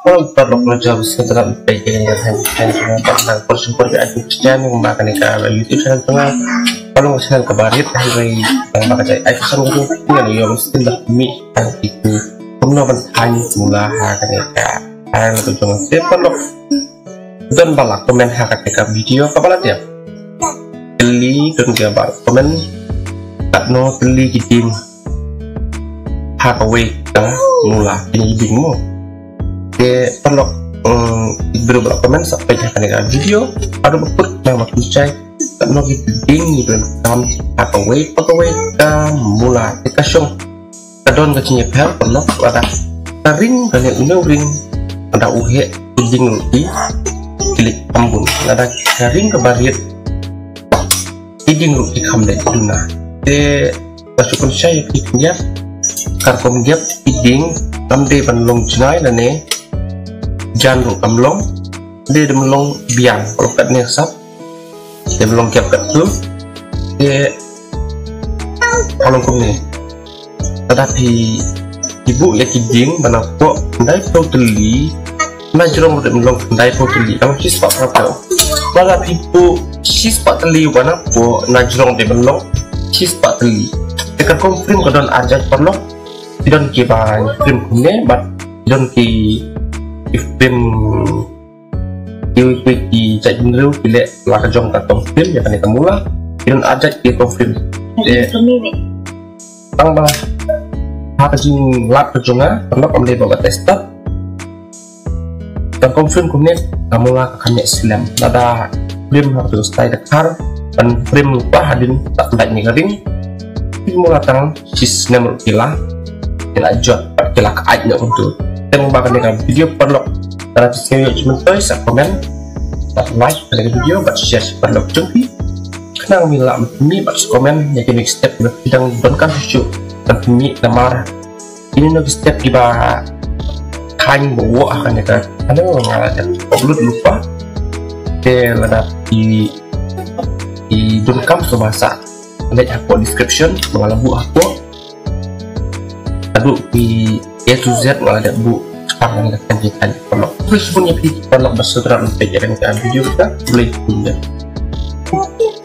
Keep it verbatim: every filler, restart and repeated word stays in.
Hello, paralok, paralok, jam sngewtynnat peit ïa kane ka channel jong nga, paralok, paralok, paralok, ïa kane ka YouTube channel jong nga. Paralok, channel kaba rit, hynrei tang ba ka jai ai ka channel jong nga, ïa, ïa, mesti lah mih tang itu. Kumno ban thaiñ mula ha kane ka channel jong nga. Te paralok, don ba la comment ha kane ka video kaba la dep. Kylli, don kiba comment katno tylli ki dieng ha kawei ka mula, kine ki dieng mo. Te paralok, mm, ki briew ba la comment sa peit ha kane ka video, haduh ba kut nang ba pynshai katno ki dieng ngi donkam ha kawei pa kawei ka mula. Te ka shong ka don ka jingïapher, paralok, lada ka ring kane une u ring, lada u heh ki dieng ruh ki leit kham bun, lada ka ring kaba rit ki dieng ruh ki kham leit duna. Te ka shu pynshai ïa phi khyndiat, ka rukom gep ki dieng kam dei ban long jngai lane jan ruh kam long, dei ban long biang, paralok, katne sap. Te ban long gep katto. Te ka long kumne. Lada phi, phi buh ïa ki dieng ba na poh khyndai phew tylli, na jrong ruh dei ban long khyndai phew tylli, kam shispah phew phew. Lada phi buh shispah tylli ba na poh, na jrong dei ban long shispah tylli. Te ka rukom frame ka don ar jait, paralok. Don kiba frame kumne, bad don ki, ki frame, ki, ki, ki jait bynriew ki leh la ka jong ka rukom frame ïa kane ka mula. Ki don ar jait ki rukom frame. Te tang ba ha ka jinglap ka jong nga, paralok, kam dei ba ka test. Ka rukom frame kumne ka mula ka kham ïa slem. Lada frame ha ka style dkhar, ban frame lypa hadien, ta khyndai ne ka ring, ki mula tang shi snem ruh ki la, ki la jot, ki la ka ait ne kumtu. Te ba kane ka video, paralok, lada phi sngew ïoh jingmyntoi sa comment, bad like kane ka video, bad share sha ki paralok jong phi. Khnang ba ngin lah ban pynmih bad sa comment ïa kine ki step kiba phi dang donkam shuh shuh ban pynmih, namar kine ki step kiba thaiñ ba wad ha kane ka channel nga la dep upload lypa. Te lada phi, phi donkam shuh ba sa leit hapoh description ba nga la buh hapoh. Haduh ki A to Z nga la dep buh shaphang kane ka channel, paralok. Khublei shibun ïa phi paralok ba sngewtynnat ban peit ïa kane ka video kita. Khublei shibun ïa phi.